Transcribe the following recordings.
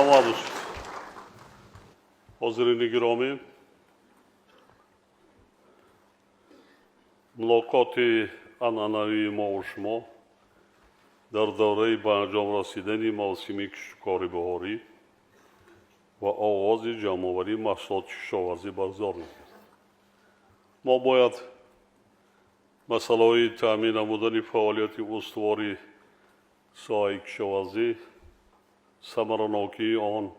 Саломат бошед. Ҳозирини гиромӣ, мулоқоти анъанавии мову шумо дар давраи ба анҷом расидани мавсими киштукори баҳорӣ ва оғози ҷамъоварии маҳсулоти кишоварзӣ баргузор мегардад. Мо бояд масъалаҳои таъмин намудани фаъолияти устувори соҳаи кишоварзӣ, самаранокии он,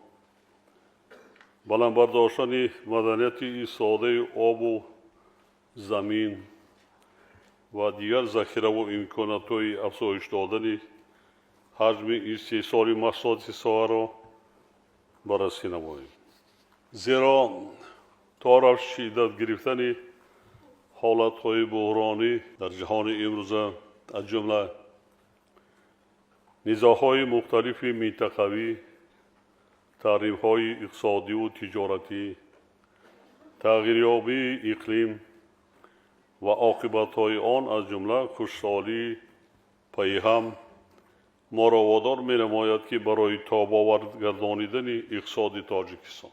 баланд бардоштани маданияти истифодаи обу замин ва дигар захираву имкониятҳои афзоиш додани ҳаҷми истеҳсоли маҳсулоти соҳаро баррасӣ намоем. Зеро то рафт шиддат гирифтани ҳолатҳои буҳронӣ дар ҷаҳони имрӯза, аз ҷумла низоъҳои мухталифи минтақавӣ, таҳримҳои иқтисодиву тиҷоратӣ, тағйирёбии иқлим ва оқибатҳои он, аз ҷумла хушксолии пайҳам, моро водор менамояд, ки барои тобовар гардонидани иқтисоди Тоҷикистон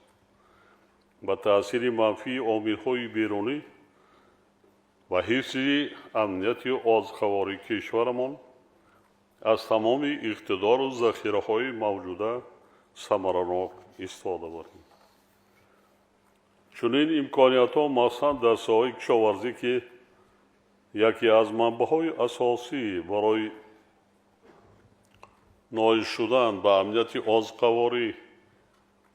ба таъсири манфии омилҳои берунӣ ва ҳифзи амнияти озуқавории кишварамон аз тамоми иқтидору захираҳои мавҷуда самаранок истифода барем. Чунин имкониятҳо махсусан дар соҳаи кишоварзӣ, ки яке аз манбаъҳои асосӣ барои ноил шудан ба амнияти озуқаворӣ,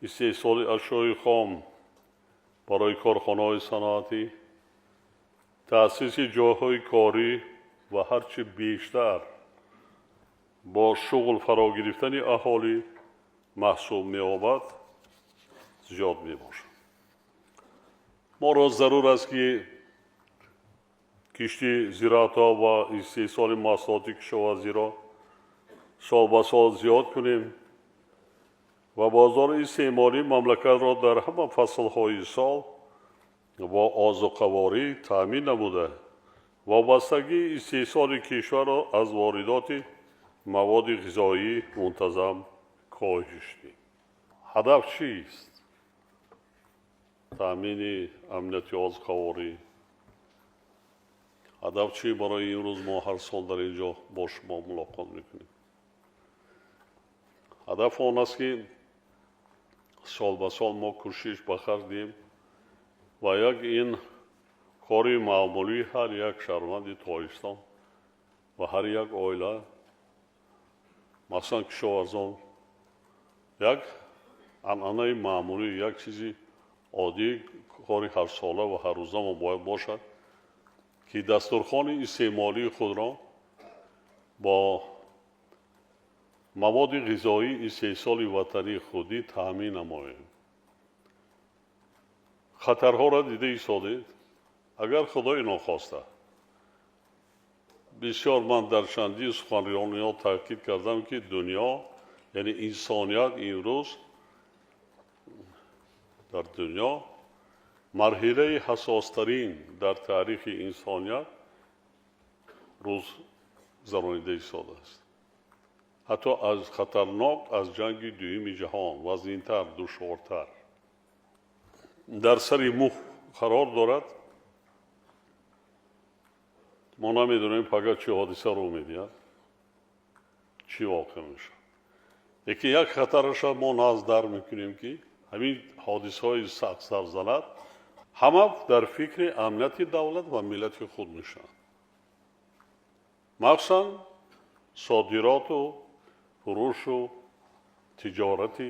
истеҳсоли ашёи хом барои корхонаҳои саноатӣ, таъсиси ҷойҳои корӣ ва ҳарчи бештар бо шуғл фаро гирифтани аҳолӣ маҳсуб меёбад, зиёд мебошад. Моро зарур аст, ки кишти зироатҳо ва истеҳсоли маҳсулоти кишоварзиро сол ба сол зиёд кунем ва бозори истеъмолии мамлакатро дар ҳама фаслҳои сол бо озуқаворӣ таъмин намуда, вобастагии истеҳсоли кишварро аз воридоти маводи ғизоӣ мунтазам коҳиш диҳем. Ҳадаф чист? Таъмини амнияти озуқаворӣ. Ҳадаф чӣ? Барои имрӯз мо ҳар сол дар ин ҷо бо шумо мулоқот мекунем. Ҳадаф он аст, ки сол ба сол мо кӯшиш ба харҷ диҳем ва як ин кори маъмулии ҳар як шаҳрванди Тоҷикистон ва ҳар як оила, махсусан кишоварзон, як анъанаи маъмулӣ, як чизи оддӣ, кори ҳарсола ва ҳаррӯза мо бояд бошад, ки дастурхони истеъмолии худро бо маводи ғизоии истеҳсоли ватании худӣ таъмин намоем. Хатарҳоро дида истодед. Агар Худои нохоста, бисёр ман дар чандин суханрониҳо таъкид кардам, ки дунё, яъне инсоният, имрӯз дар дунё марҳилаи ҳассостарин дар таърихи инсоният рӯз гузаронида истодааст. Ҳатто аз хатарнок аз ҷанги дуюми ҷаҳон вазнинтар, душвортар дар сари мух қарор дорад. Мо намедонем, пага чӣ ҳодиса рӯ медиҳад, чӣ воқеъ мешавад, лекин як хатараша мо назд дар мекунем, ки ҳамин ҳодисаҳои сахт сар занад, ҳама дар фикри амнияти давлат ва миллати худ мешаванд, махсусан содироту фурӯшу тиҷорати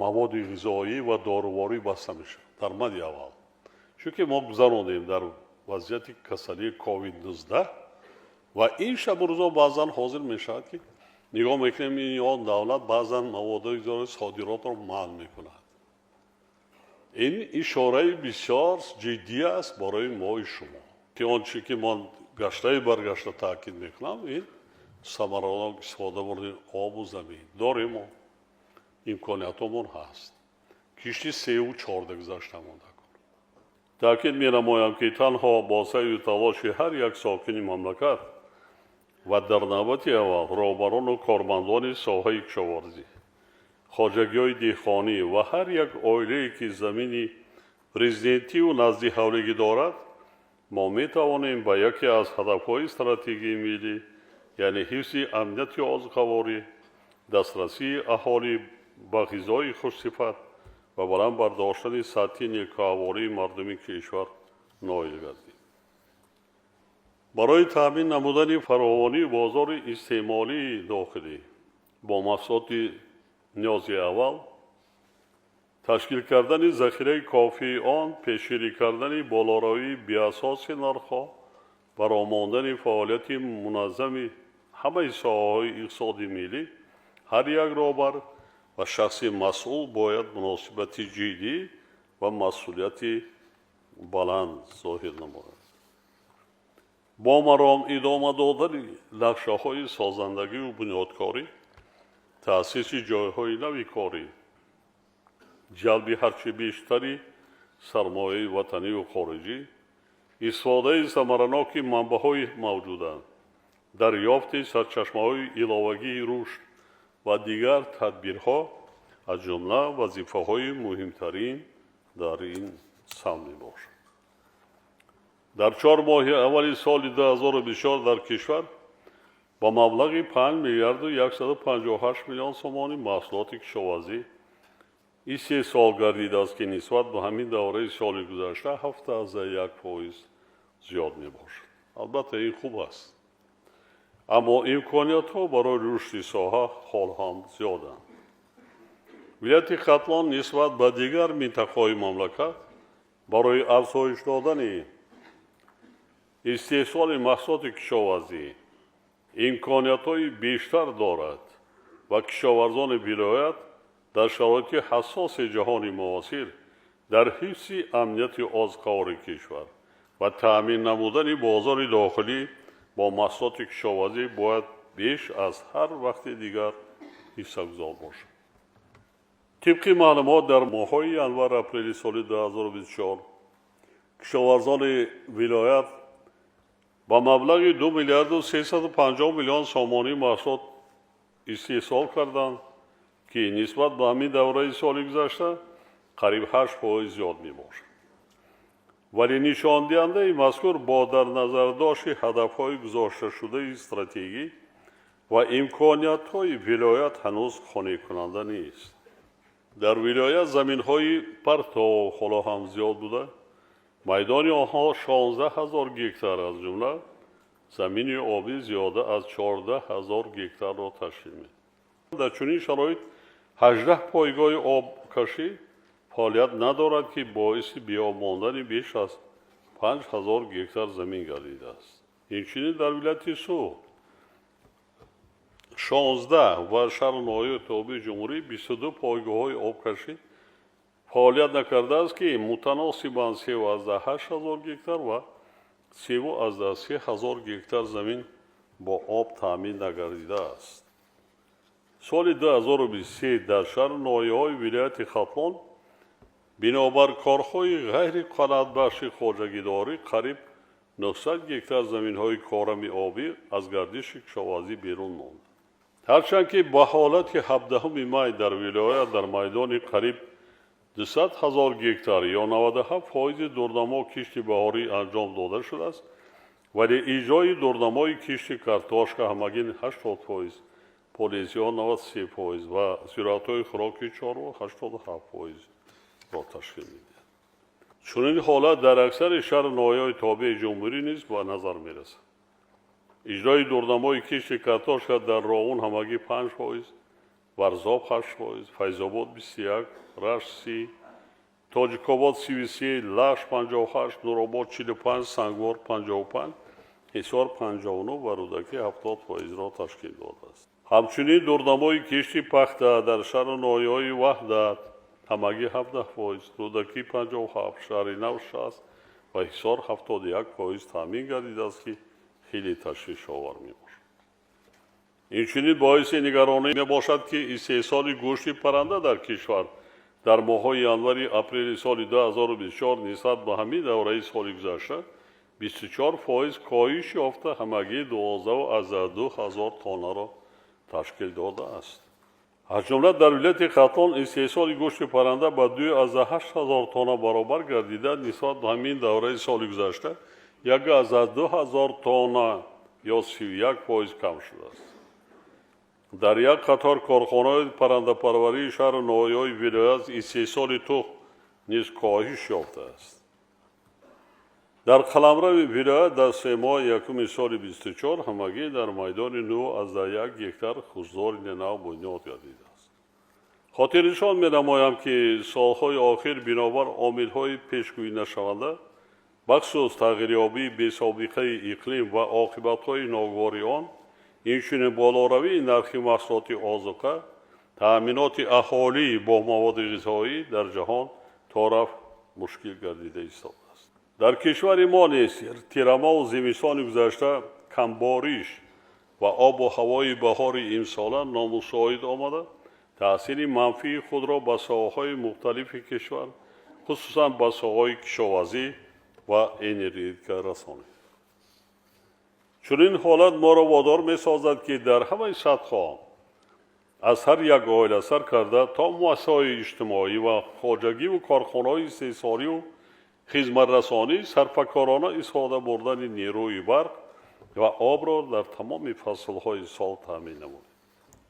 маводи ғизоӣ ва доруворӣ баста мешавад дар мади аввал, чунки мо гузаронидем дар вазъияти касалии ковид-19 ва ин шабу рӯзо баъзан ҳозир мешавад, ки нигоҳ мекунем, ин он давлат баъзан маводи ғизои содиротро манъ мекунад. Ин ишораи бисёр ҷиддӣ аст барои мои шумо, ки он чӣ ки ман гаштаи баргашта таъкид мекунам, ин самаранок истифода бурдани обу замин. Дорем мо, имкониятҳомон ҳаст. Кишти сеу чорда гузашта монда. Таъкид менамоям, ки танҳо бо саъю талоши ҳар як сокини мамлакат ва дар навбати аввал роҳбарону кормандони соҳаи кишоварзӣ Хоҷагиҳои деҳқонӣ ва ҳар як оилае, ки замини резидентиву наздиҳавлигӣ дорад, мо метавонем ба яке аз ҳадафҳои стратегии миллӣ, яъне ҳифзи амнияти озуқаворӣ, дастрасии аҳолӣ ба ғизои хушсифат ва баланд бардоштани сатҳи некӯаҳвории мардуми кишвар ноил гардем. Барои таъмин намудани фаровонии бозори истеъмолии дохилӣ бо маҳсулоти ниёзи аввал, ташкил кардани захираи кофии он, пешгирӣ кардани болоравии беасоси нархҳо ва роҳ мондани фаъолияти муназзами ҳамаи соҳаҳои иқтисоди миллӣ, ҳар як роҳбар ва шахси масъул бояд муносибати ҷиддӣ ва масъулияти баланд зоҳир намояд. Бо маром идома додани нақшаҳои созандагиву бунёдкорӣ, таъсиси ҷойҳои нави корӣ, ҷалби ҳарчи бештари сармояи ватаниву хориҷӣ, истифодаи самараноки манбаъҳои мавҷуда, дарёфти сарчашмаҳои иловагии рушд ва дигар тадбирҳо аз ҷумла вазифаҳои муҳимтарин дар ин самт мебошад. Дар 4 моҳи аввали соли 2024 дар кишвар ба маблағи 5 миллиарду 158 миллион сомонӣ маҳсулоти кишоварзӣ истеҳсол гардидааст, ки нисбат ба ҳамин давраи соли гузашта 7,1% зиёд мебошад. Албатта, ин хуб аст, аммо имкониятҳо барои рушди соҳа ҳол ҳам зиёданд. Вилояти Хатлон нисбат ба дигар минтақаҳои мамлакат барои афзоиш додани истеҳсоли маҳсулоти кишоварзӣ имкониятҳои бештар дорад ва кишоварзони вилоят дар шароити ҳассоси ҷаҳони муосир дар ҳифзи амнияти озуқавории кишвар ва таъмин намудани бозори дохилӣ бо маҳсулоти кишоварзӣ бояд беш аз ҳар вақти дигар ҳиссагузор бошад. Тибқи маълумот, дар моҳҳои январ апрели соли 2024 кишоварзони вилоят ба маблағи 2 миллиарду 350 миллион сомонӣ маҳсулот истеҳсол карданд, ки нисбат ба ҳамин давраи соли гузашта қариб 8% зиёд мебошад. Вале нишондиҳандаи мазкур бо дар назардошти ҳадафҳои гузошташудаи стратегӣ ва имкониятҳои вилоят ҳанӯз қонеъкунанда нест. Дар вилоят заминҳои партов ҳоло ҳам зиёд буда, майдони онҳо 16 ҳазор гектар, аз ҷумла замини обӣ зиёда аз 14 ҳазор гектарро ташкил медиҳад. Дар чунин шароит 18 пойгоҳи обкашӣ фаъолият надорад, ки боиси беоб мондани беш аз 5 ҳазор гектар замин гардидааст. Инчунин дар вилояти Суғд 16 ва шаҳру ноҳияи тобеи ҷумҳурӣ 22 пойгоҳҳои обкашӣ фаъолият накардааст, ки мутаносибан 3,8 ҳазор гектар ва 3,3 ҳазор гектар замин бо об таъмин нагардидааст. Соли 2023 дар шаҳру ноҳияҳои вилояти Хатлон бинобар корҳои ғайриқаноатбахши хоҷагидорӣ қариб 900 гектар заминҳои корами обӣ аз гардиши кишоварзӣ берун монд. Ҳарчанд ки ба ҳолати 17 май дар вилоят дар майдони қариб 200 ҳазор гектар ё 97% дурнамо кишти баҳорӣ анҷом дода шудааст, вале иҷрои дурнамои кишти картошка ҳамагӣ 80%, полезиҳо 93% ва зироатҳои хӯроки чорво 87%-ро ташкил медиҳад. Чунин ҳолат дар аксари шаҳру ноҳияҳои тобеи ҷумҳурӣ низ ба назар мерасад. Иҷрои дурнамои кишти картошка дар Роғун ҳамагӣ 5%, Варзоб 8%, Файзобод 21, Рашт 30, Тоҷикобод 33, Лахш 58, Нуробод 45, Сангвор 55, Ҳисор 59 ва Рӯдакӣ 70%-ро ташкил додааст. Ҳамчунин дурнамои кишти пахта дар шаҳру ноҳияҳои Ваҳдат ҳамагӣ 17%, Рӯдакӣ 57, Шаҳри Нав 60 ва Ҳисор 71% таъмин гардидааст, ки хеле ташвишовар мебошад. Инчунин боиси нигаронӣ мебошад, ки истеҳсоли гӯшти парранда дар кишвар дар моҳҳои январи апрели соли 2024 нисбат ба ҳамин давраи соли гузашта 24% коҳиш ёфта, ҳамагӣ 12,2 ҳазор тоннаро ташкил додааст. Аз ҷумла дар вилояти Хатлон истеҳсоли гӯшти парранда ба 2,8 ҳазор тонна баробар гардида, нисбат ба ҳамин давраи соли гузашта 1,2 ҳазор тонна ё 31% кам шудааст. Дар як қатор корхонаҳои паррандапарварии шаҳру ноҳияҳои вилоят истеҳсоли тухм низ коҳиш ёфтааст. Дар қаламрави вилоят дар 3 моҳи якуми соли 24 ҳамагӣ дар майдони 9,1 гектар хуздори нав бунёд гардидааст. Хотирнишон менамоям, ки солҳои охир бинобар омилҳои пешгӯинашаванда, бахусус тағйирёбии бесобиқаи иқлим ва оқибатҳои ногувори он, инчунин болоравии нархи маҳсулоти озуқа, таъминоти аҳолӣ бо маводи ғизоӣ дар ҷаҳон торафт мушкил гардида истодааст. Дар кишвари мо низ тирамоҳу зимистони гузашта камбориш ва обу ҳавои баҳори имсола номусоид омада, таъсири манфии худро ба соҳаҳои мухталифи кишвар, хусусан ба соҳаҳои кишоварзӣ ва энергетика расонид. Чунин ҳолат моро водор месозад, ки дар ҳамаи сатҳҳо, аз ҳар як оила сар карда то муассисаҳои иҷтимоӣ ва хоҷагиву корхонаҳои истеҳсолию хизматрасонӣ, сарфакорона истифода бурдани нерӯи барқ ва обро дар тамоми фаслҳои сол таъмин намоем.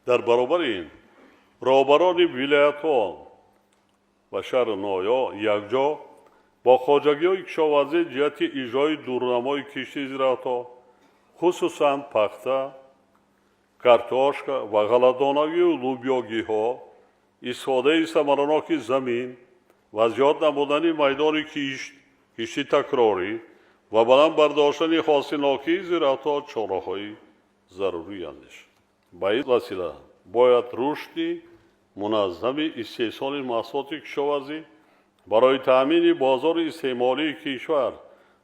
Дар баробари ин роҳбарони вилоятҳо ва шаҳру ноҳияҳо якҷо бо хоҷагиҳои кишоварзӣ ҷиҳати иҷрои дурнамои кишти зироатҳо, хусусан пахта, картошка ва ғалладонагию лӯбиёгиҳо, истифодаи самараноки замин ва зиёд намудани майдони кишт, кишти такрорӣ ва баланд бардоштани ҳосилнокии зироатҳо чораҳои зарурӣ андешанд. Ба ин васила бояд рушди муназзами истеҳсоли маҳсулоти кишоварзӣ барои таъмини бозори истеъмолии кишвар,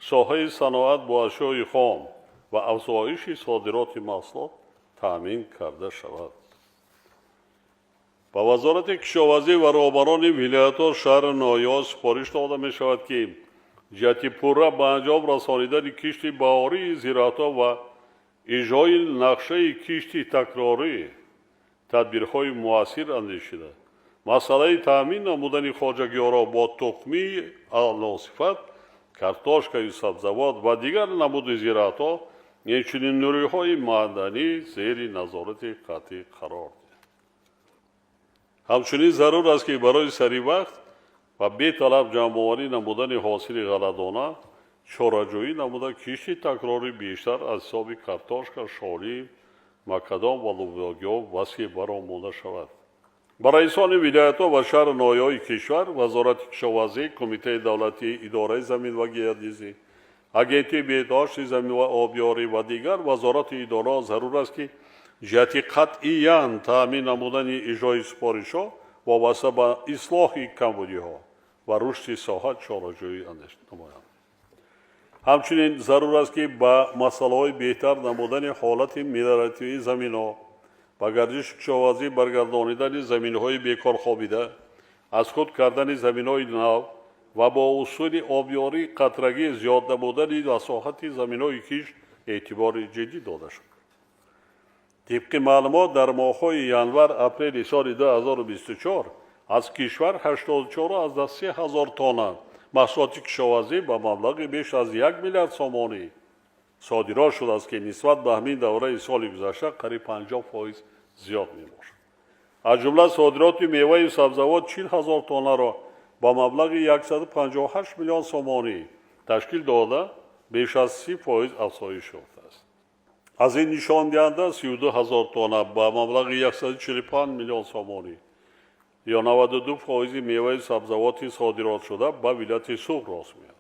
соҳаи саноат бо ашёи хом ва афзоиши содироти маҳсулот таъмин карда шавад. Ба Вазорати кишоварзӣ ва роҳбарони вилоятҳо, шаҳру ноҳияҳо супориш дода мешавад, ки ҷиҳати пурра ба анҷом расонидани кишти баҳории зироатҳо ва иҷрои нақшаи кишти такрорӣ тадбирҳои муассир андешида, масъалаи таъмин намудани хоҷагиҳоро бо тухмии аълосифат, картошкаю сабзавот ва дигар намуди зироатҳо, инчунин нуриҳои маъданӣ зери назорати қатъӣ қарор диҳанд. Ҳамчунин зарур аст, ки барои саривақт ва беталаф ҷамъоварӣ намудани ҳосили ғалладона чораҷӯӣ намуда, кишти такрорӣ бештар аз ҳисоби картошка, шолӣ, макадом ва лӯбиёгиҳо васеъ баромонда шавад. Ба раисони вилоятҳо ва шаҳру ноҳияҳои кишвар, Вазорати кишоварзӣ, Кумитаи давлатии идораи замин ва геодезӣ, Агентии беҳдошти замин ва обёрӣ ва дигар вазорату идораҳо зарур аст, ки ҷиҳати қатъиян таъмин намудани иҷрои супоришҳо вобаста ба ислоҳи камбудиҳо ва рушди соҳа чораҷӯӣ намоянд. Ҳамчунин зарур аст, ки ба масъалаҳои беҳтар намудани ҳолати мелиоративии заминҳо, ба гардиши кишоварзӣ баргардонидани заминҳои бекор хобида, аз худ кардани заминҳои нав ва бо усули обёрии қатрагӣ зиёд намудани масоҳати заминҳои кишт эътибори ҷиддӣ дода шавад. Тибқи маълумот, дар моҳҳои январ апрели соли 2024 аз кишвар 84,3 ҳазор тонна маҳсулоти кишоварзӣ ба маблағи беш аз 1 миллиард сомонӣ содирот шудааст, ки нисбат ба ҳамин давраи соли гузашта қариб 50% зиёд мебошад. Аз ҷумла содироти меваю сабзавот 40 ҳазор тоннаро ба маблағи 158 миллион сомонӣ ташкил дода, беш аз 30% афзоиш ёфтааст. Аз ин нишондиҳанда 32 ҳазор тонна ба маблағи 145 миллион сомонӣ ё 92 фоизи меваи сабзавоти содиротшуда ба вилояти Суғд рост меояд.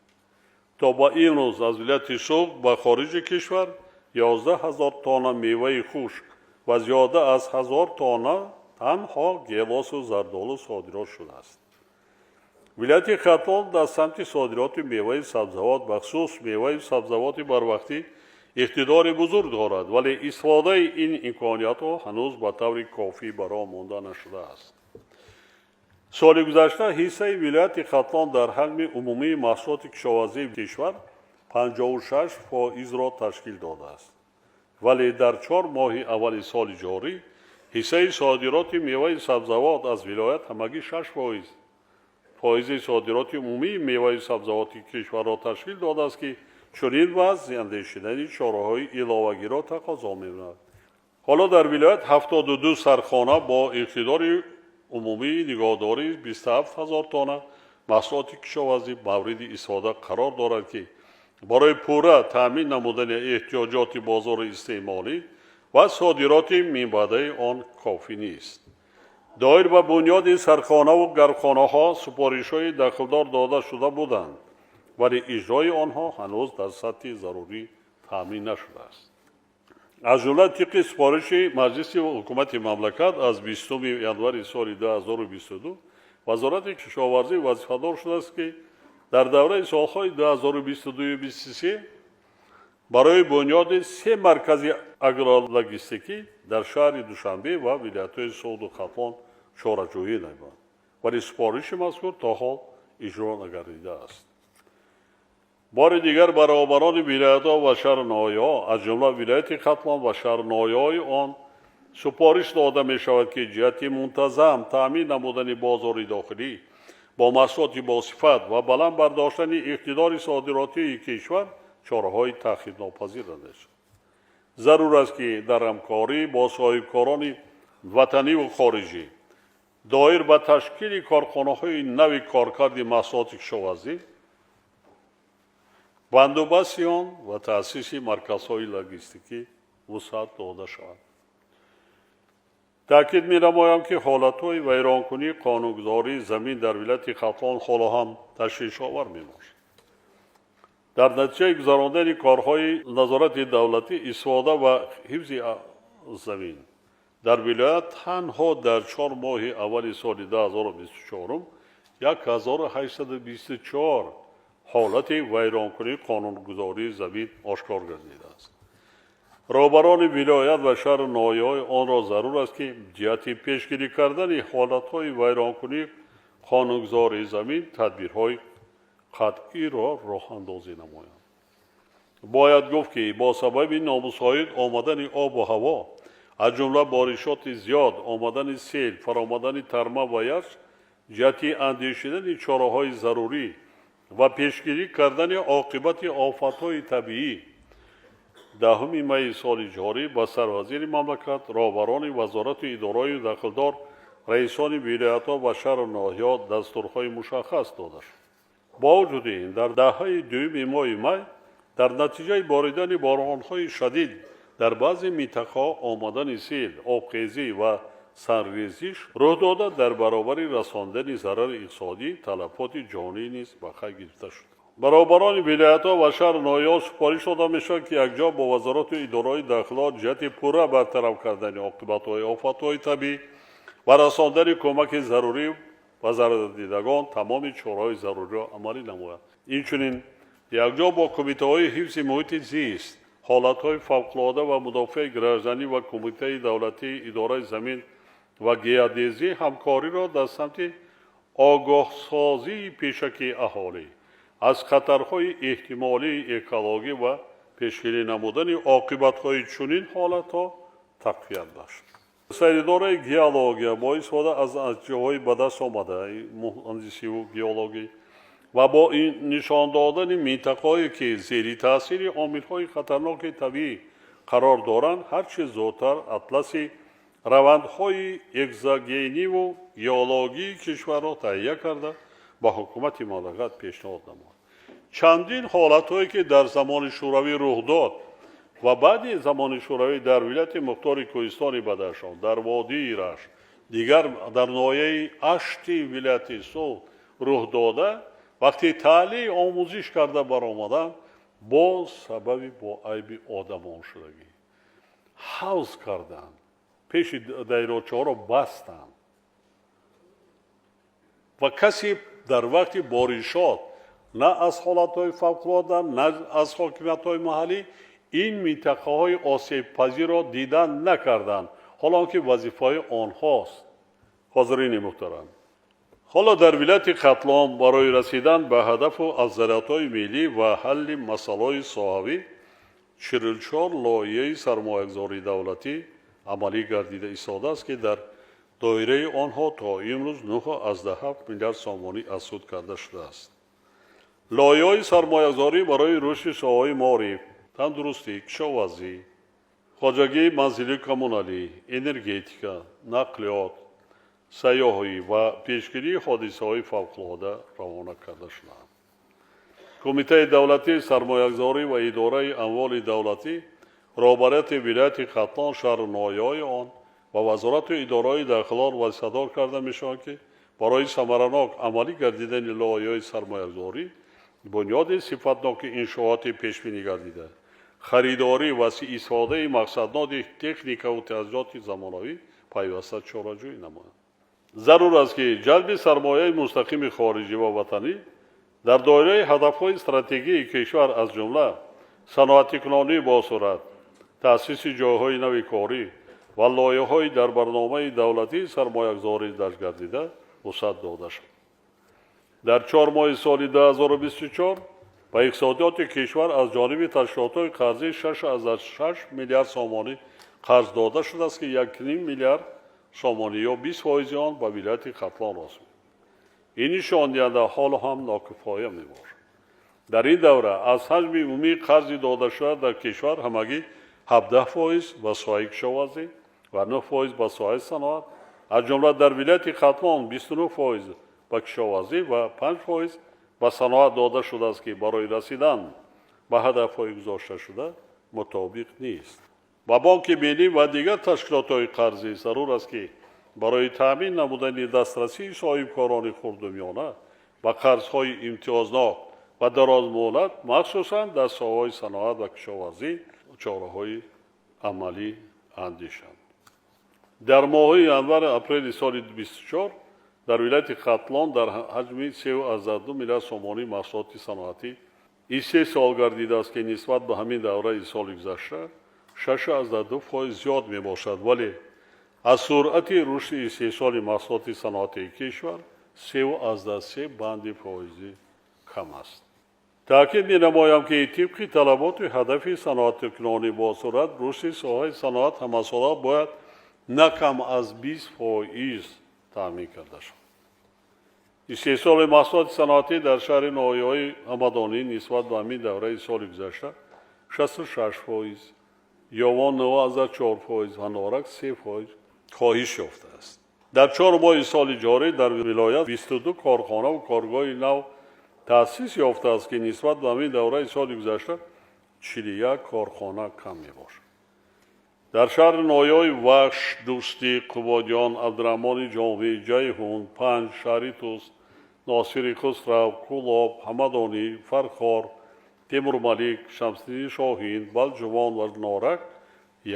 То ба имрӯз аз вилояти Суғд ба хориҷи кишвар 11 ҳазор тонна меваи хушк ва зиёда аз 1000 тонна танҳо гелосу зардолу содирот шудааст. Вилояти Хатлон дар самти содироти меваи сабзавот, бахусус меваи сабзавоти барвақтӣ, иқтидори бузург дорад, вале истифодаи ин имкониятҳо ҳанӯз ба таври кофӣ ба роҳ монда нашудааст. Соли гузашта ҳиссаи вилояти Хатлон дар ҳаҷми умумии маҳсулоти кишоварзии кишвар 56 фоизро ташкил додааст, вале дар 4 моҳи аввали соли ҷорӣ Ҳиссаи содироти меваи сабзавот аз вилоят ҳамагӣ 6% фоизи содироти умумии меваи сабзавоти кишварро ташкил додааст, ки чунин вазъ андешидани чораҳои иловагиро тақозо менамояд. Ҳоло дар вилоят 72 сардхона бо иқтидори умумии нигоҳдории 27 ҳазор тонна маҳсулоти кишоварзӣ мавриди истифода қарор дорад, ки барои пурра таъмин намудани эҳтиёҷоти бозори истеъмолӣ ва содироти минбаъдаи он кофӣ нест. Доир ба бунёди сардхонаву гармхонаҳо супоришҳои дахлдор дода шуда буданд, вале иҷрои онҳо ҳанӯз дар сатҳи зарурӣ таъмин нашудааст. Аз ҷумла, тибқи супориши Маҷлиси ҳукумати мамлакат аз 20 январи соли 2022 Вазорати кишоварзӣ вазифадор шудааст, ки дар давраи солҳои 2022-23 барои бунёди се маркази агрологистикӣ дар шаҳри Душанбе ва вилоятҳои Суғду Хатлон чораҷӯӣ намояд, вале супориши мазкур то ҳол иҷро нагардидааст. Бори дигар ба роҳбарони вилоятҳо ва шаҳру ноҳияҳо, аз ҷумла вилояти Хатлон ва шаҳру ноҳияҳои он, супориш дода мешавад, ки ҷиҳати мунтазам таъмин намудани бозори дохилӣ бо маҳсулоти босифат ва баланд бардоштани иқтидори содиротии кишвар чораҳои таъхирнопазир андешанд. Зарур аст, ки дар ҳамкорӣ бо соҳибкорони ватаниву хориҷӣ доир ба ташкили корхонаҳои нави коркарди маҳсулоти кишоварзӣ, бандубасти он ва таъсиси марказҳои логистикӣ вусъат дода шавад. Таъкид менамоям, ки ҳолатҳои вайронкунии қонунгузории замин дар вилояти Хатлон ҳоло ҳам ташвишовар мебошад. Дар натиҷаи гузарондани корҳои назорати давлатӣ, истифода ва ҳифзи замин дар вилоят танҳо дар 4 моҳи аввали соли 2024 1824 ҳолати вайронкунии қонунгузории замин ошкор гардидааст. Роҳбарони вилоят ва шаҳру ноҳияҳои онро зарур аст, ки ҷиҳати пешгирӣ кардани ҳолатҳои вайронкунии қонунгузории замин тадбирҳои қатъиро роҳандозӣ намоянд. Бояд гуфт, ки бо сабаби номусоид омадани обу ҳаво, аз ҷумла боришоти зиёд, омадани сел, фаромадани тарма ва ярч, ҷиҳати андешидани чораҳои зарурӣ ва пешгирӣ кардани оқибати офатҳои табиӣ, 10 майи соли ҷорӣ ба сарвазири мамлакат, роҳбарони вазорату идораҳои дахлдор, раисони вилоятҳо ва шаҳру ноҳияҳо дастурҳои мушаххас дода шуд. Бо вуҷуди ин, дар даҳаи дуюми моҳи май дар натиҷаи боридани боронҳои шадид дар баъзе минтақаҳо омадани сел, обхезӣ ва сангрезиш рӯй дода, дар баробари расондани зарари иқтисодӣ талафоти ҷонӣ низ ба қайд гирифта шуд. Ба роҳбарони вилоятҳо ва шаҳру ноҳияҳо супориш дода мешавад, ки якҷо бо вазорату идораҳои дахлдор ҷиҳати пурра бартараф кардани оқибатҳои офатҳои табиӣ ва расондани кӯмаки зарурӣ ба зарардидагон тамоми чораҳои заруриро амалӣ намоянд. Инчунин, якҷо бо кумитаҳои ҳифзи муҳити зист, ҳолатҳои фавқулода ва мудофиаи гражданӣ ва Кумитаи давлатии идораи замин ва геодезӣ ҳамкориро дар самти огоҳсозии пешакии аҳолӣ аз хатарҳои эҳтимолии экологӣ ва пешгирӣ намудани оқибатҳои чунин ҳолатҳо тақвият бахшад. Саридораи геология бо истифода аз натиҷаҳои ба даст омадаи муҳандисиву геологӣ ва бо нишон додани минтақаҳое, ки зери таъсири омилҳои хатарноки табиӣ қарор доранд, ҳарчи зудтар атласи равандҳои экзогениву геологии кишварро таҳия карда, ба ҳукумати мамлакат пешниҳод намояд. Чандин ҳолатҳое, ки дар замони Шӯравӣ рух дод ва баъди замони Шӯравӣ дар вилояти мухтори Кӯҳистони Бадахшон, дар водии Рашт, дигар дар ноҳияи Ашти вилояти Суғд рух дода, вақти таҳлил омӯзиш карда баромадан, боз сабаби бо айби одамон шудагӣ. Ҳавз карданд, пеши дарёчаҳоро бастанд ва касе дар вақти боришот на аз ҳолатҳои фавқулода, на аз ҳокимиятҳои маҳаллӣ ин минтақаҳои осебпазирро дидан накарданд, ҳоло ки вазифаи онҳост. Ҳозирини муҳтарам, ҳоло дар вилояти Хатлон барои расидан ба ҳадафу афзалиятҳои миллӣ ва ҳалли масъалаҳои соҳавӣ 44 лоиҳаи сармоягузории давлатӣ Амалӣ гардида истодааст, ки дар доираи онҳо то имрӯз 9,7 миллиард сомонӣ аз суд карда шудааст. Лоиҳаҳои сармоягузорӣ барои рушди соҳаҳои маориф, тандурустӣ, кишоварзӣ, хоҷагии манзилию коммуналӣ, энергетика, нақлиёт, сайёҳӣ ва пешгирии ҳодисаҳои фавқулода равона карда шудаанд. Кумитаи давлатии сармоягузорӣ ва идораи амволи давлатӣ, роҳбарияти вилояти Хатлон, шаҳру ноҳияҳои он ва вазорату идораҳои дахлдор вазифадор карда мешаванд, ки барои самаранок амалӣ гардидани лоиҳаҳои сармоягузорӣ, бунёди сифатноки иншооти пешбинӣ гардида, харидорӣ ва истифодаи мақсадноки техникаву таҷҳизоти замонавӣ пайваста чораҷӯӣ намоянд. Зарур аст, ки ҷалби сармояи мустақими хориҷӣ ва ватанӣ дар доираи ҳадафҳои стратегии кишвар, аз ҷумла саноатикунонии босуръат, таъсиси ҷойҳои нави корӣ ва лоиҳаҳои дар барномаи давлатии сармоягузорӣ дарҷ гардида, вусъат дода шавад. Дар 4 моҳи соли 2024 ба иқтисодиёти кишвар аз ҷониби ташкилотҳои қарзӣ 6,6 миллиард сомонӣ қарз дода шудааст, ки 1,5 миллиард сомонӣ ё 20 фоизи он ба вилояти Хатлон рост. Ин нишондиҳанда ҳоло ҳам нокифоя мебошад. Дар ин давра аз ҳаҷми умумии қарзи додашуда дар кишвар ҳамагӣ 17% ба соҳаи кишоварзӣ ва 9% ба соҳаи саноат, аз ҷумла дар вилояти Хатлон 29% ба кишоварзӣ ва 5% ба саноат дода шудааст, ки барои расидан ба ҳадафҳои гузошташуда мутобиқ нест. Ба Бонки Миллӣ ва дигар ташкилотҳои қарзӣ зарур аст, ки барои таъмин намудани дастрасии соҳибкорони хурду миёна ба қарзҳои имтиёзнок ва дарозмуҳлат, махсусан дар соҳаҳои саноат ва кишоварзӣ, чораҳои амалӣ андешанд. Дар моҳҳои январи апрели соли 24 дар вилояти Хатлон дар ҳаҷми 3,2 миллиард сомонӣ маҳсулоти саноатӣ истеҳсол гардидааст, ки нисбат ба ҳамин давраи соли гузашта 6,2% зиёд мебошад, вале аз суръати рушди истеҳсоли маҳсулоти саноатии кишвар 3,3 банди фоизӣ кам аст. Таъкид менамоям, ки тибқи талаботи ҳадафи саноатикунонӣ босуръат, рушди соҳаи саноат ҳамасола бояд на кам аз 20% таъмин карда шавад. Истеҳсоли маҳсулоти саноатӣ дар шаҳри ноҳияҳои Ҳамадонӣ нисбат ба ҳамин давраи соли гузашта 66%, Ёвон 9,4% ва Норак 3% коҳиш ёфтааст. Дар 4 моҳи соли ҷорӣ дар вилоят 22 корхонаву коргоҳи нав таъсис ёфтааст, ки нисбат ба ҳамин давраи соли гузашта 41 корхона кам мебошад. Дар шаҳри ноҳияҳои Вахш, Дӯстӣ, Қубодиён, Абдураҳмони Ҷомӣ, Ҷайҳун, Панҷ, шаҳри Тус, Носири Хусрав, Кӯлоб, Ҳамадонӣ, Фархор, Темурмалик, Шамсиддини Шоҳин, Балҷувон ва Норак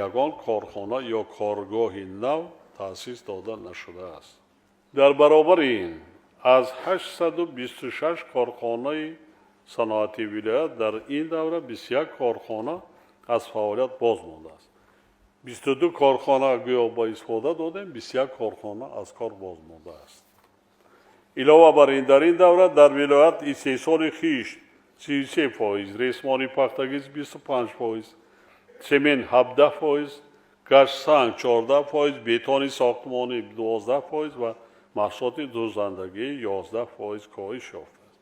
ягон корхона ё коргоҳи нав таъсис дода нашудааст. Дар баробари ин, аз 826 корхонаи саноатии вилоят дар ин давра 21 корхона аз фаъолият боз мондааст. 22 корхона гӯё ба истифода додем, 21 корхона аз кор боз мондааст. Илова бар ин, дар ин давра дар вилоят истеҳсоли хишт 33%, ресмони пахтагиз 25%, семент 17%, гаштсанг 14%, бетони сохтмонӣ 12% ва маҳсулоти дӯзандагӣ 11% коҳиш ёфтааст.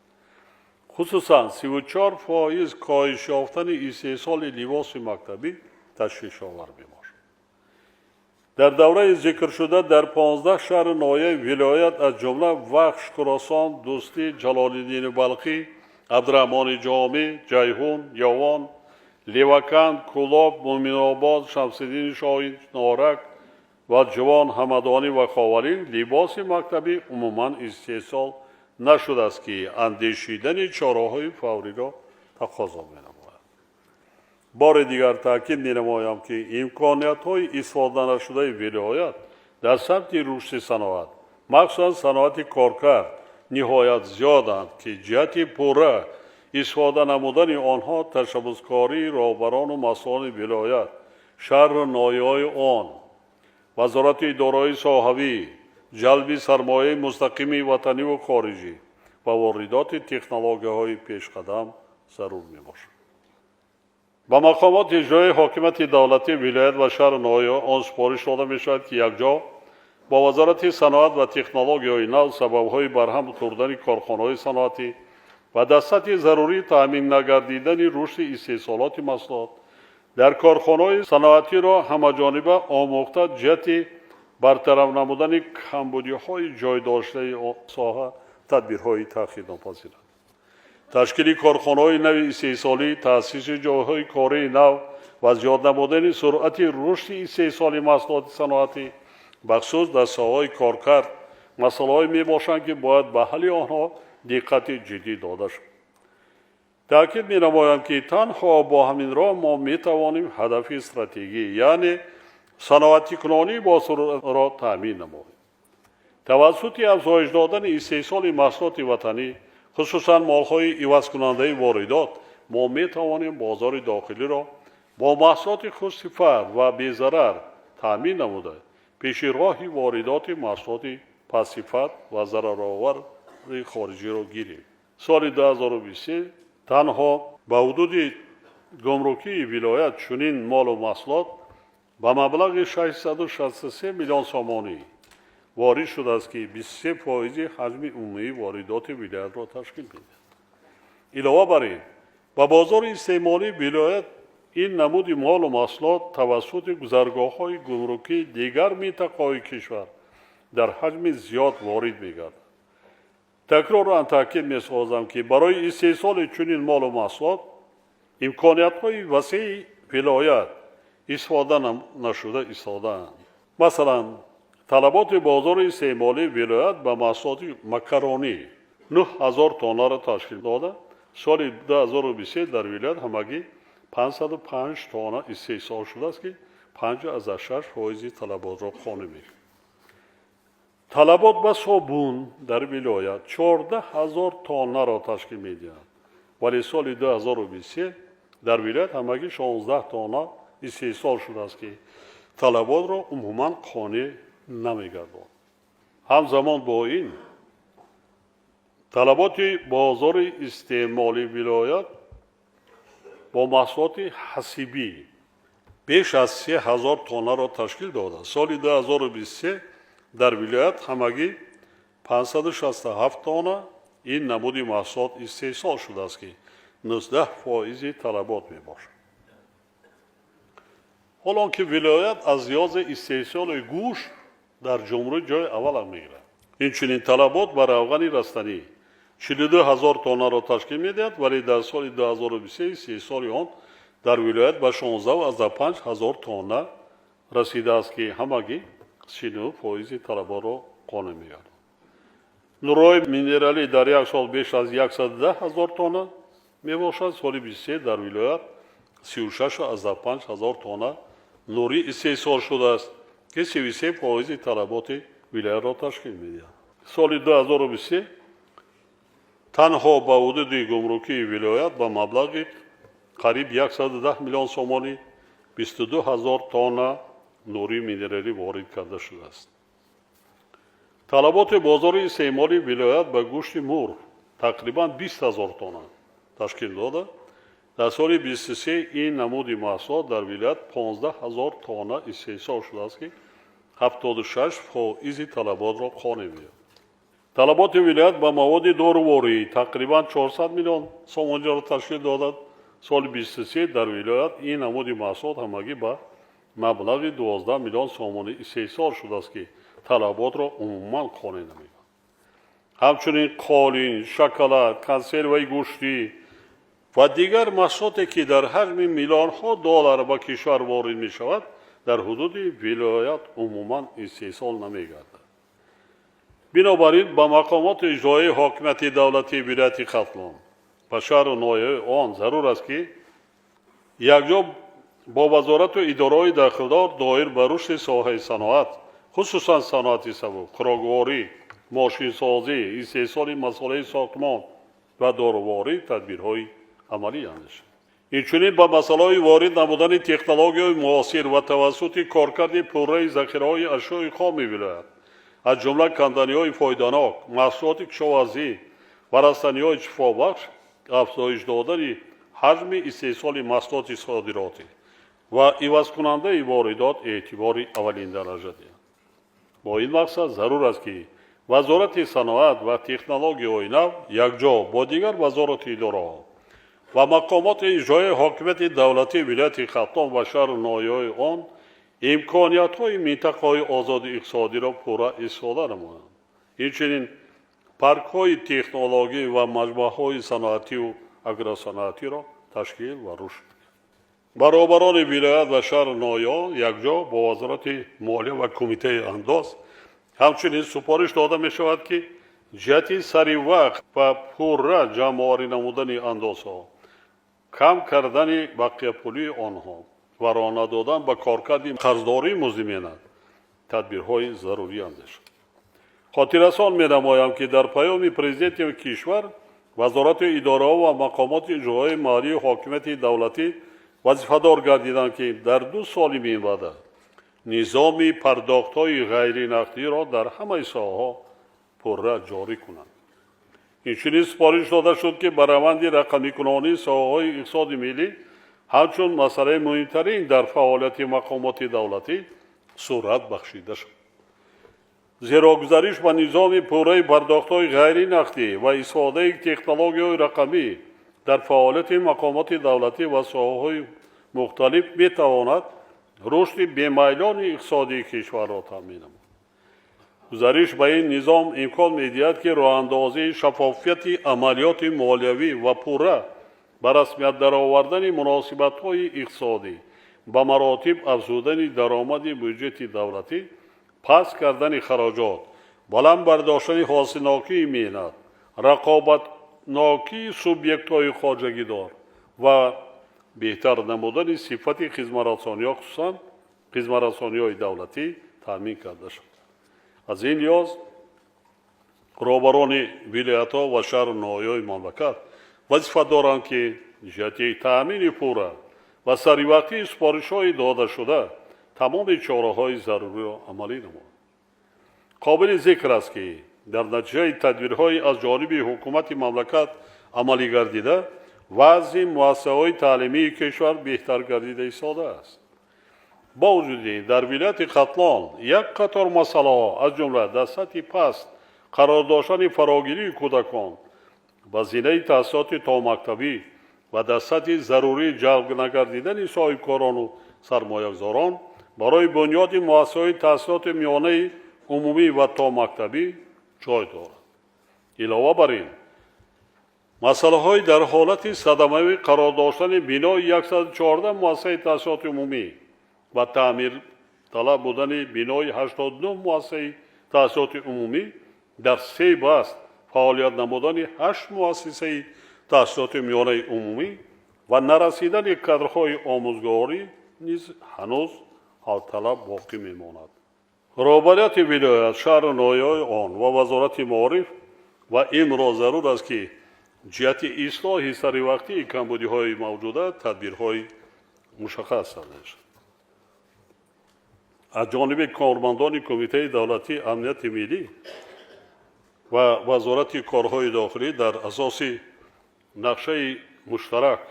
Хусусан 34% коҳиш ёфтани истеҳсоли либоси мактабӣ ташвишовар мебошад. Дар давраи зикршуда дар 15 шаҳру ноҳияи вилоят, аз ҷумла Вахш, Хуросон, Дӯстӣ, Ҷалолиддини Балхӣ, Абдураҳмони Ҷомӣ, Ҷайҳун, Ёвон, Леваканд, Кӯлоб, Муъминобод, Шамсиддини Шоҳин, Норак, Балҷувон, Ҳамадонӣ ва Ховалинг либоси мактабӣ умуман истеҳсол нашудааст, ки андешидани чораҳои фавриро тақозо менамояд. Бори дигар таъкид менамоям, ки имкониятҳои истифоданашудаи вилоят дар самти рушди саноат, махсусан саноати коркард, ниҳоят зиёданд, ки ҷиҳати пурра истифода намудани онҳо ташаббускории роҳбарону масъулони вилоят, шаҳру ноҳияҳои он, вазорату идораҳои соҳавӣ, ҷалби сармояи мустақими ватаниву хориҷӣ ва воридоти технологияҳои пешқадам зарур мебошад. Ба мақомоти иҷроии ҳокимияти давлатии вилоят ва шаҳру ноҳияҳо он супориш дода мешавад, ки якҷо бо Вазорати саноат ва технологияҳои нав сабабҳои барҳам хӯрдани корхонаҳои саноатӣ ва дар сатҳи зарурӣ таъмин нагардидани рушди истеҳсолоти маҳсулот дар корхонаҳои саноатиро ҳамаҷониба омӯхта, ҷиҳати бартараф намудани камбудиҳои ҷой доштаи соҳа тадбирҳои таъхирнопазиранд. Ташкили корхонаҳои нави истеҳсолӣ, таъсиси ҷойҳои кории нав ва зиёд намудани суръати рушди истеҳсоли маҳсулоти саноатӣ, бахусус дар соҳаҳои коркард, масъалаҳое мебошанд, ки бояд ба ҳалли онҳо диққати ҷиддӣ дода шавад. Таъкид менамоям, ки танҳо бо ҳамин роҳ мо метавонем ҳадафи стратегӣ, яъне саноатикунонии босуръатро таъмин намоем. Тавассути афзоиш додани истеҳсоли маҳсулоти ватанӣ, хусусан молҳои ивазкунандаи воридот, мо метавонем бозори дохилиро бо маҳсулоти хушсифат ва безарар таъмин намуда, пеши роҳи воридоти маҳсулоти пастсифат ва зараровари хориҷиро гирем. Соли 2023 танҳо ба ҳудуди гумрукии вилоят чунин молу маҳсулот ба маблағи 663 миллион сомонӣ ворид шудааст, ки 23 фоизи ҳаҷми умумии воридоти вилоятро ташкил медиҳад. Илова бар ин, ба бозори истеъмолии вилоят ин намуди молу маҳсулот тавассути гузаргоҳҳои гумрукии дигар минтақаҳои кишвар дар ҳаҷми зиёд ворид мегардад. Такроран таъкид месозам, ки барои истеҳсоли чунин молу маҳсулот имкониятҳои васеи вилоят истифода нашуда истодаанд. Масалан, талаботи бозори истеъмолии вилоят ба маҳсулоти макаронӣ 9000 тоннаро ташкил дода, соли 2023 дар вилоят ҳамагӣ 505 тонна истеҳсол шудааст, ки 5,6 фоизи талаботро қонеъ мекунад. Талабот ба собун дар вилоят 14 000 тоннаро ташкил медиҳад, вале соли 2023 дар вилоят ҳамагӣ 16 тонна истеҳсол шудааст, ки талаботро умуман қонеъ намегардонад. Ҳамзамон бо ин, талаботи бозори истеъмолии вилоят бо маҳсулоти ҳасибӣ беш аз 3000 тоннаро ташкил дода, соли 2023 дар вилоят ҳамагӣ 567 тонна ин намуди маҳсулот истеҳсол шудааст, ки 19 фоизи талабот мебошад. Ҳол он ки вилоят аз лиҳози истеҳсоли гӯшт дар ҷумҳурӣ ҷои аввала мегирад. Инчунин талабот ба равғани растанӣ 42 000 тоннаро ташкил медиҳад, вале дар соли 2023 истеҳсоли он дар вилоят ба 16,5 ҳазор тонна расидааст, ки ҳамагӣ 39 фоизи талаботро қонеъ мегардад. Нурҳои минералӣ дар як сол беш аз 110 ҳазор тонна мебошад. Соли 23 дар вилоят 36,5 ҳазор тонна нурӣ истеҳсол шудааст, ки 33 фоизи талаботи вилоятро ташкил медиҳад. Соли 2023 танҳо ба ҳудуди гумрукии вилоят ба маблағи қариб 110 миллион сомонӣ 22 ҳазор тонна нурии минералӣ ворид карда шудааст. Талаботи бозори истеъмолии вилоят ба гӯшти мурғ тақрибан 20 ҳазор тонна ташкил дода, дар соли 23 ин намуди маҳсулот дар вилоят 15 ҳазор тонна истеҳсол шудааст, ки 76 фоизи талаботро қонеъ меёбад. Талаботи вилоят ба маводи доруворӣ тақрибан 400 миллион сомониро ташкил додад. Соли 23 дар вилоят ин намуди маҳсулот ҳамагӣ ба маблағи 12 миллион сомонӣ истеҳсол шудааст, ки талаботро умуман қонеъ намекунад. Ҳамчунин қолин, шоколад, консерваи гӯштӣ ва дигар маҳсулоте, ки дар ҳаҷми миллионҳо доллар ба кишвар ворид мешавад, дар ҳудуди вилоят умуман истеҳсол намегардад. Бинобар ин, ба мақомоти иҷроии ҳокимияти давлатии вилояти Хатлон ва шаҳру ноҳияҳои он зарур аст, ки якҷо бо вазорату идораҳои дахлдор доир ба рушди соҳаи саноат, хусусан саноати сабук, хӯрокворӣ, мошинсозӣ, истеҳсоли масолеҳи сохтмон ва доруворӣ тадбирҳои амалӣ андешанд. Инчунин ба масъалаҳои ворид намудани технологияҳои муосир ва тавассути коркарди пурраи захираҳои ашёи хоми вилоят, аз ҷумла канданиҳои фоиданок, маҳсулоти кишоварзӣ ва растаниҳои шифобахш, афзоиш додани Ҳаҷми истеҳсоли маҳсулоти содиротӣ ва ивазкунандаи воридот эътибори аввалиндараҷа диҳанд. Бо ин мақсад зарур аст, ки Вазорати саноат ва технологияҳои нав якҷо бо дигар вазорату идораҳо ва мақомоти иҷроияи ҳокимияти давлатии вилояти Хатлон ва шаҳру ноҳияҳои он имкониятҳои минтақаҳои озоди иқтисодиро пурра истифода намоянд. Инчунин паркҳои технологӣ ва маҷмӯаҳои саноативу агросаноатиро ташкил ва рушд. Роҳбарони вилоят ва шаҳру ноҳияҳо якҷо бо Вазорати молия ва Кумитаи андоз ҳамчунин супориш дода мешавад, ки ҷиҳати саривақт ва пурра ҷамъоварӣ намудани андозҳо, кам кардани бақияпулии онҳо ва роҳ надодан ба коркарди қарздории музди меҳнат тадбирҳои зарурӣ андешад. Хотиррасон менамоям, ки дар паёми Президенти кишвар вазорату идораҳо ва мақомоти иҷроияи маҳаллии ҳокимияти давлатӣ вазифадор гардиданд, ки дар 2 соли минбаъда низоми пардохтҳои ғайринақдиро дар ҳамаи соҳаҳо пурра ҷорӣ кунанд. Инчунин супориш дода шуд, ки ба раванди рақамикунонии соҳаҳои иқтисоди миллӣ ҳамчун масъалаи муҳимтарин дар фаъолияти мақомоти давлатӣ суръат бахшида шавад, зеро гузариш ба низоми пурраи пардохтҳои ғайринақдӣ ва истифодаи технологияҳои рақамӣ дар фаъолияти мақомоти давлатӣ ва соҳаҳои мухталиф метавонад рушди бемайлони иқтисодии кишварро таъмин намояд. Гузариш ба ин низом имкон медиҳад, ки роҳандозии шаффофияти амалиёти молиявӣ ва пурра ба расмият даровардани муносибатҳои иқтисодӣ, ба маротиб афзудани даромади буҷети давлатӣ, паст кардани хароҷот, баланд бардоштани ҳосилнокии меҳнат, рақобатнокии субъектҳои хоҷагидор ва беҳтар намудани сифати хизматрасониҳо, хусусан хизматрасониҳои давлатӣ, таъмин карда шавад. Аз ин лиҳоз роҳбарони вилоятҳо ва шаҳру ноҳияҳои мамлакат вазифа доранд, ки ҷиҳати таъмини пурра ва саривақтии супоришҳои додашуда тамоми чораҳои заруриро амалӣ намоянд. Қобили зикр аст, ки дар натиҷаи тадбирҳои аз ҷониби ҳукумати мамлакат амалӣ гардида, вазъи муассисаҳои таълимии кишвар беҳтар гардида истодааст. Бо вуҷуди ин, дар вилояти Хатлон як қатор масъалаҳо, аз ҷумла дар сатҳи паст қарор доштани фарогирии кӯдакон ба зинаи таҳсилоти томактабӣ ва дар сатҳи зарурӣ ҷалб нагардидани соҳибкорону сармоягузорон барои бунёди муассисаҳои таҳсилоти миёнаи умумӣ ва томактабӣ ҷой дорад. Илова бар ин, масъалаҳои дар ҳолати садамавӣ қарор доштани бинои 114 муассисаи таҳсилоти умумӣ ва таъмирталаб будани бинои 89 муассисаи таҳсилоти умумӣ, дар се баст фаъолият намудани ҳашт муассисаи таҳсилоти миёнаи умумӣ ва нарасидани кадрҳои омӯзгорӣ низ ҳанӯз ҳалталаб боқӣ мемонад. Роҳбарияти вилоят, шаҳру ноҳияҳои он ва Вазорати маориф ва илмро зарур аст, ки ҷиҳати ислоҳи саривақтии камбудиҳои мавҷуда тадбирҳои мушаххас андешад. Аз ҷониби кормандони Кумитаи давлатии амнияти миллӣ ва Вазорати корҳои дохилӣ дар асоси нақшаи муштарак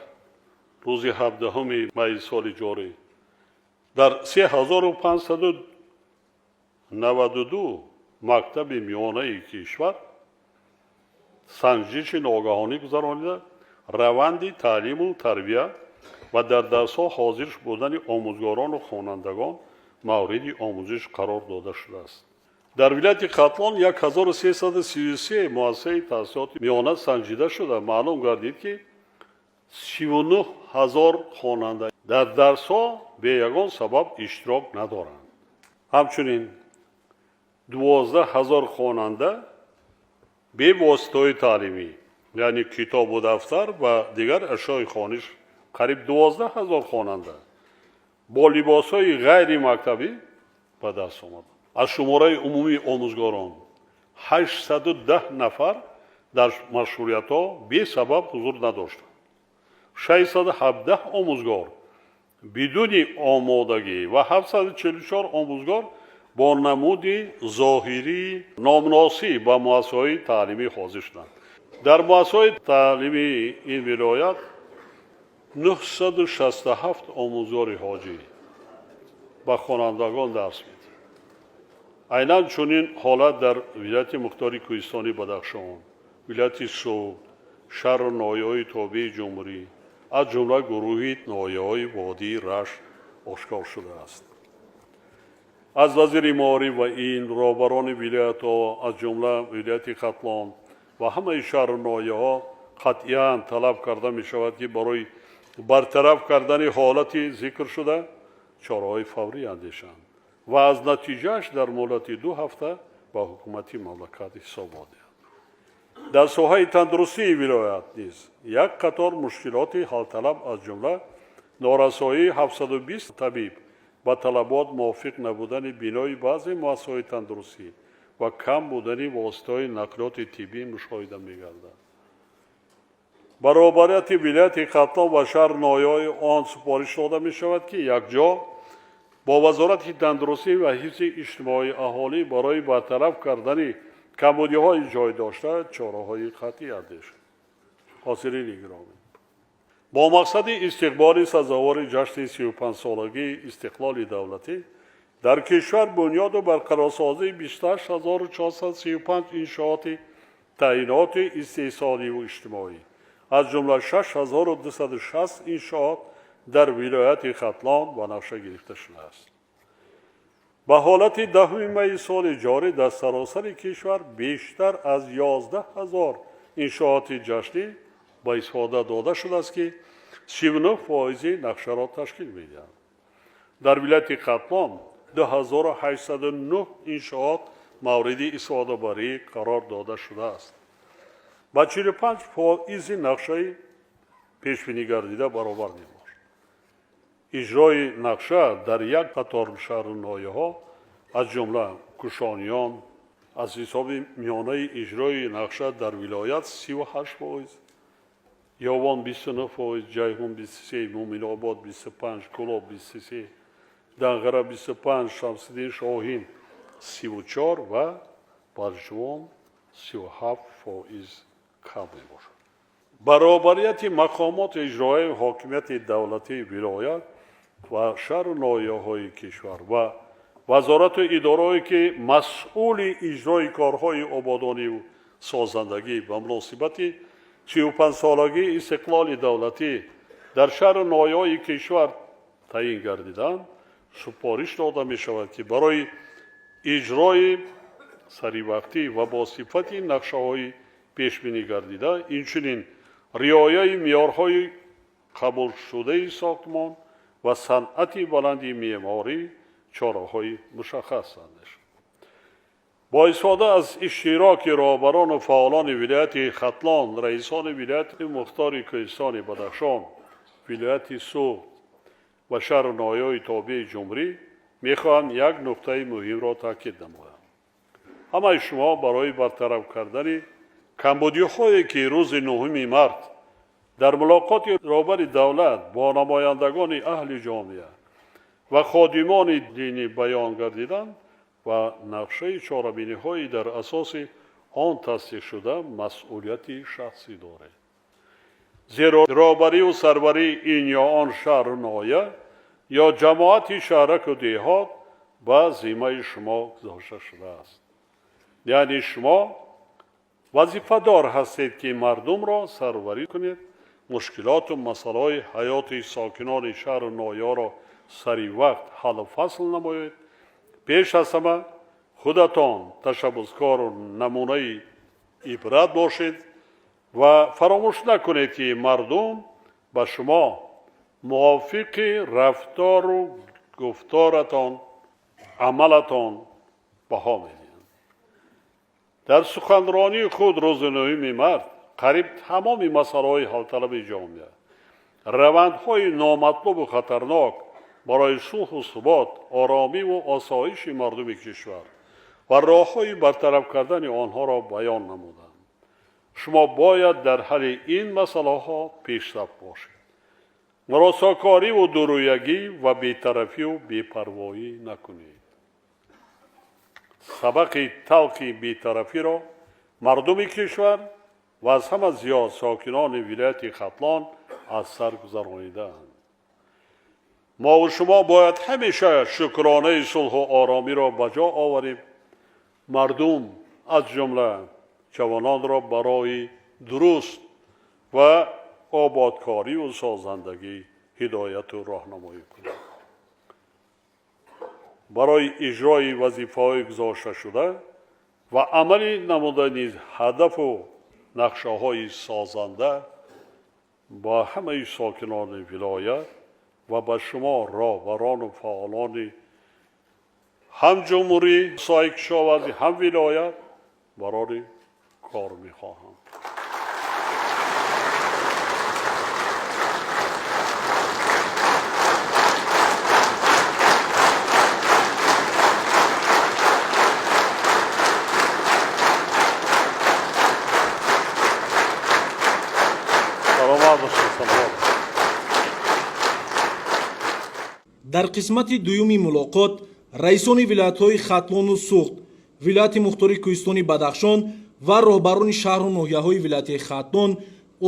рӯзи 17 майи соли ҷорӣ дар 3592 мактаби миёнаи кишвар санҷиши ногаҳонӣ гузаронида, раванди таълиму тарбия ва дар дарсҳо ҳозир будани омӯзгорону хонандагон мавриди омӯзиш қарор дода шудааст. Дар вилояти Хатлон 1333 муассисаи таҳсилоти миёна санҷида шуда, маълум гардид, ки 39 000 хонанда дар дарсҳо бе ягон сабаб иштирок надоранд. Ҳамчунин 12 000 хонанда бе воситаҳои таълимӣ, яъне китобу дафтар ва дигар ашёи хониш, қариб 12 000 хонанда бо либосҳои ғайримактабӣ ба дарс омаданд. Аз шумораи умумии омӯзгорон 810 нафар дар машғулиятҳо бесабаб ҳузур надоштанд, 617 омӯзгор бидуни омодагӣ ва 744 омӯзгор бо намуди зоҳирии номуносиб ба муассисаҳои таълимӣ ҳозир шуданд. Дар муассисаҳои таълимии ин вилоят 967 омӯзгори ҳоҷӣ ба хонандагон дарс медиҳад. Айнан чунин ҳолат дар вилояти мухтори Кӯҳистони Бадахшон, вилояти Суғд, шаҳру ноҳияҳои тобеи ҷумҳурӣ, аз ҷумла гурӯҳи ноҳияҳои водии Рашт ошкор шудааст. Аз вазири маориф ва илм, роҳбарони вилоятҳо, аз ҷумла вилояти Хатлон ва ҳамаи шаҳру ноҳияҳо қатъиян талаб карда мешавад, ки барои бартараф кардани ҳолати зикршуда чораҳои фаврӣ андешанд ва аз натиҷааш дар муҳлати 2 ҳафта ба ҳукумати мамлакат ҳисобот диҳанд. Дар соҳаи тандурустии вилоят низ як қатор мушкилоти ҳалталаб, аз ҷумла норасоии 720 табиб, ба талабот мувофиқ набудани бинои баъзе муассисаҳои тандурустӣ ва кам будани воситаҳои нақлиёти тиббӣ мушоҳида мегардад. Ба роҳбарияти вилояти Хатлон ва шаҳру ноҳияҳои он супориш дода мешавад, ки якҷо бо Вазорати тандурустӣ ва ҳифзи иҷтимоии аҳолӣ барои бартараф кардани камбудиҳои ҷой дошта чораҳои қатъӣ андешанд. Ҳозирини гиромӣ, бо мақсади истиқболи сазовори ҷашни 35-солагии истиқлоли давлатӣ дар кишвар, бунёду барқарорсозии 28 435 иншооти таъиноти истеҳсоливу иҷтимоӣ, аз ҷумла 6260 иншоот дар вилояти Хатлон ба нақша гирифта шудааст. Ба ҳолати 10 майи соли ҷорӣ дар саросари кишвар бештар аз 11 000 иншооти ҷашнӣ ба истифода дода шудааст, ки 39 фоизи нақшаро ташкил медиҳанд. Дар вилояти Хатлон 2809 иншоот мавриди истифодабарӣ қарор дода шудааст, ба 45 фоизи нақшаи пешбинӣ гардида баробар мебошад. Иҷрои нақша дар як қатор шаҳру ноҳияҳо, аз ҷумла Кушониён, аз ҳисоби миёнаи иҷрои нақша дар вилоят 38%, Ёвон 29%, Ҷайҳун 23, Муъминобод 25, Кӯлоб 23, Данғара 25, Шамсиддин Шоҳин 34 ва Балҷувон 37% кам мебошад. Баробарияти мақомоти иҷроияи ҳокимияти давлатии вилоят ва шаҳру ноҳияҳои кишвар ва вазорату идораҳое, ки масъули иҷрои корҳои ободониву созандагӣ ба муносибати 35-солагии истиқлоли давлатӣ дар шаҳру ноҳияҳои кишвар таъин гардиданд, супориш дода мешавад, ки барои иҷрои саривақтӣ ва бо сифати нақшаҳои пешбинӣ гардида, инчунин риояи меъёрҳои қабулшудаи сохтмон ва санъати баланди меъморӣ чораҳои мушаххас андешанд. Бо истифода аз иштироки роҳбарону фаъолони вилояти Хатлон, раисони вилояти мухтори Кӯҳистони Бадахшон, вилояти Суғд ва шаҳру ноҳияҳои тобеи ҷумҳурӣ мехоҳам як нуқтаи муҳимро таъкид намоям. Ҳамаи шумо барои бартараф кардани камбудиҳое, ки рӯзи 9 март дар мулоқоти роҳбари давлат бо намояндагони аҳли ҷомеа ва ходимони динӣ баён гардиданд ва нақшаи чорабиниҳои дар асоси он тасдиқшуда, масъулияти шахсӣ доред, зеро роҳбариву сарварии ин ё он шаҳру ноҳия ё ҷамоати шаҳраку деҳот ба зиммаи шумо гузошта шудааст. Яъне шумо вазифадор ҳастед, ки мардумро сарварӣ кунед, мушкилоту масъалаҳои ҳаёти сокинони шаҳру ноҳияро сари вақт ҳаллу фасл намоед. Пеш аз ҳама худатон ташаббускору намунаи ибрат бошед ва фаромӯш накунед, ки мардум ба шумо мувофиқи рафтору гуфторатон, амалатон баҳо медиҳанд. Дар суханронии худ рӯзи 9 март қариб тамоми масъалаҳои ҳалталаби ҷомеа, равандҳои номатлубу хатарнок барои сулҳу субот, оромиву осоиши мардуми кишвар ва роҳҳои бартараф кардани онҳоро баён намудам. Шумо бояд дар ҳалли ин масъалаҳо пешсаф бошед, муросокориву дурӯягӣ ва бетарафию бепарвоӣ накунед. Сабақи талхи бетарафиро мардуми кишвар Ва аз ҳама зиёд сокинони вилояти Хатлон аз сар гузаронидаанд. Мову шумо бояд ҳамеша шукронаи сулҳу оромиро ба ҷо оварем, мардум аз ҷумла ҷавононро барои дуруст ва ободкориву созандагӣ ҳидояту роҳнамоӣ кунем. Барои иҷрои вазифаҳои гузошташуда ва амалӣ намудани ҳадафу нақшаҳои созанда ба ҳамаи сокинони вилоят ва ба шумо роҳбарону фаъолони ҳам ҷумҳурӣ, соҳаи кишоварзӣ, ҳам вилоят барори кор мехоҳам. Саломат бошед, саломат. Дар қисмати дуюми мулоқот раисони вилоятҳои Хатлону Суғд, вилояти мухтори Кӯҳистони Бадахшон ва роҳбарони шаҳру ноҳияҳои вилояти Хатлон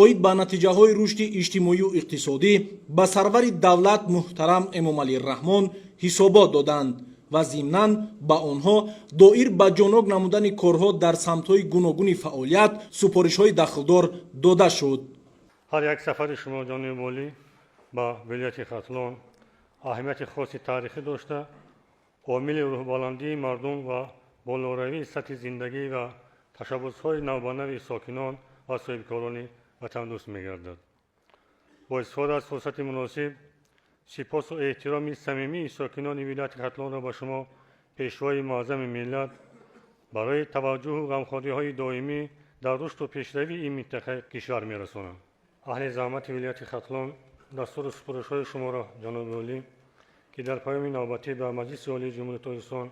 оид ба натиҷаҳои рушди иҷтимоию иқтисодӣ ба сарвари давлат муҳтарам Эмомалӣ Раҳмон ҳисобот доданд ва зимнан ба онҳо доир ба ҷонок намудани корҳо дар самтҳои гуногуни фаъолият супоришҳои дахлдор дода шуд. Ҳар як сафари шумо, ҷаноби олӣ, ба вилояти Хатлон аҳамияти хоси таърихӣ дошта, омили рӯҳбаландии мардум ва болоравии сатҳи зиндагӣ ва ташаббусҳои навбанави сокинон ва соҳибкорони ватандӯст мегардад. Бо истифода аз фурсати муносиб сипосу эҳтироми самимии сокинони вилояти Хатлонро ба шумо, пешвои муаззами миллат, барои таваҷҷӯҳу ғамхориҳои доимӣ дар рушду пешравии ин минтақаи кишвар мерасонам. Аҳли заҳмати вилояти Хатлон дастуру супоришҳои шуморо, ҷаноби олӣ, ки дар паёми навбатӣ ба Маҷлиси Олии Ҷумҳурии Тоҷикистон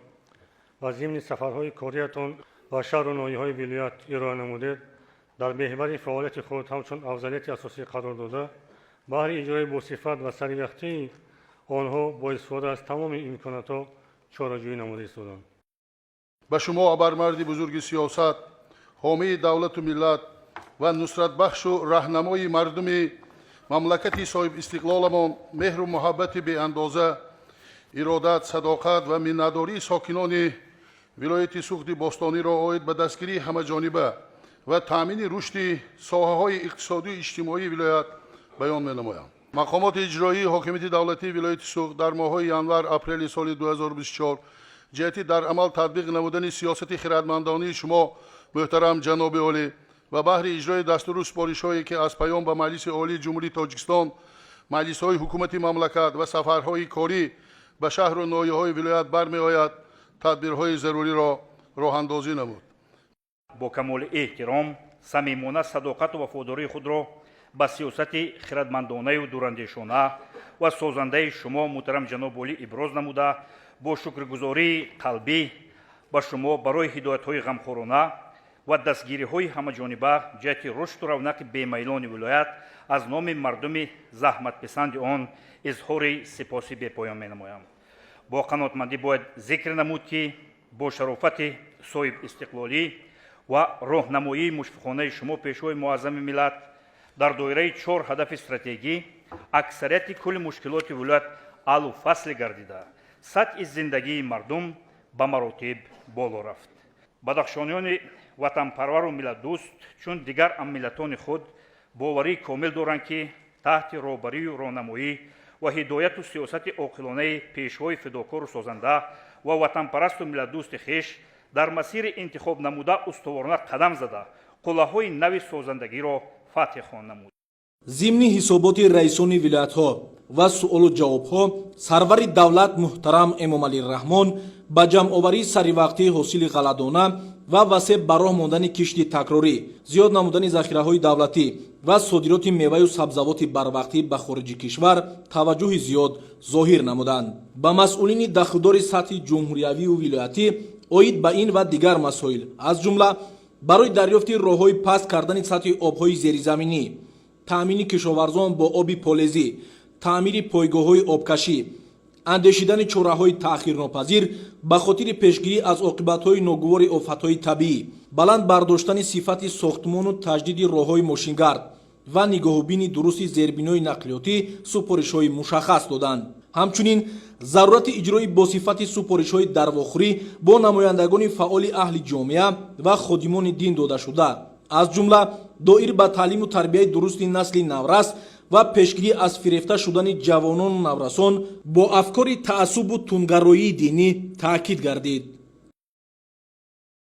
ва зимни сафарҳои кориятон ба шаҳру ноҳияҳои вилоят ироа намудед, дар меҳвари фаъолияти худ ҳамчун афзалияти асосӣ қарор дода, баҳри иҷрои босифат ва саривақтии онҳо бо истифода аз тамоми имконотҳо чораҷӯӣ намуда истоданд. Ба шумо, абармарди бузурги сиёсат, ҳомии давлату миллат ва нусратбахшу раҳнамои мардуми мамлакати соҳибистиқлоламон, меҳру муҳаббати беандоза, иродат, садоқат ва миннатдории сокинони вилояти Суғди бостониро оид ба дастгирии ҳамаҷониба ва таъмини рушди соҳаҳои иқтисодию иҷтимоии вилоят баён менамоям. Мақомоти иҷроии ҳокимияти давлатии вилояти Суғд дар моҳҳои январ апрели соли 2024 ҷиҳати дар амал татбиқ намудани сиёсати хирадмандонии шумо, муҳтарам ҷаноби олӣ, ва баҳри иҷрои дастуру супоришҳое, ки аз паём ба Маҷлиси Олии Ҷумҳурии Тоҷикистон, маҷлисҳои ҳукумати мамлакат ва сафарҳои корӣ ба шаҳру ноҳияҳои вилоят бармеояд, тадбирҳои заруриро роҳандозӣ намуд. Бо камоли эҳтиром, самимона садоқату вафодории худро ба сиёсати хирадмандонаю дурандешона ва созандаи шумо, муҳтарам ҷаноби олӣ, иброз намуда, бо шукргузории қалбӣ ба шумо барои ҳидоятҳои ғамхорона ва дастгириҳои ҳамаҷониба ҷиҳати рушду равнақи бемайлони вилоят аз номи мардуми заҳматписанди он изҳори сипоси бепоён менамоям. Бо қаноатмандӣ бояд зикр намуд, ки бо шарофати соҳибистиқлолӣ ва роҳнамоии мушфиқонаи шумо, пешвои муаззами миллат, дар доираи чор ҳадафи стратегӣ аксарияти кулли мушкилоти вилоят ҳаллу фаслӣ гардида, сатҳи зиндагии мардум ба маротиб боло рафт. Бадахшониёни ватанпарвару миллатдӯст, чун дигар ҳаммиллатони худ, боварии комил доранд, ки таҳти роҳбарию роҳнамоӣ ва ҳидояту сиёсати оқилонаи пешвои фидокору созанда ва ватанпарасту миллатдӯсти хеш дар масири интихобнамуда устуворона қадам зада, қуллаҳои нави созандагиро фатҳ хоҳанд намуд. Зимни ҳисоботи раисони вилоятҳо ва суолу ҷавобҳо сарвари давлат муҳтарам Эмомалӣ Раҳмон ба ҷамъоварии саривақтии ҳосили ғалладона ва васеъ ба роҳ мондани кишти такрорӣ, зиёд намудани захираҳои давлатӣ ва содироти меваю сабзавоти барвақтӣ ба хориҷи кишвар таваҷҷӯҳи зиёд зоҳир намуданд. Ба масъулини дахлдори сатҳи ҷумҳуриявию вилоятӣ оид ба ин ва дигар масоил, аз ҷумла барои дарёфти роҳҳои паст кардани сатҳи обҳои зеризаминӣ, таъмини кишоварзон бо оби полезӣ, таъмири пойгоҳҳои обкашӣ, андешидани чораҳои таъхирнопазир ба хотири пешгирӣ аз оқибатҳои ногувори офатҳои табиӣ, Баланд бардоштани сифати сохтмону таҷдиди роҳҳои мошингард ва нигоҳубини дурусти зербинои нақлиётӣ супоришҳои мушаххас доданд. Ҳамчунин зарурати иҷрои босифати супоришҳои дар вохӯрӣ бо намояндагони фаъоли аҳли ҷомеа ва ходимони дин додашуда, аз ҷумла доир ба таълиму тарбияи дурусти насли наврас ва пешгирӣ аз фирефта шудани ҷавонону наврасон бо афкори таассубу тундгароии динӣ таъкид гардид.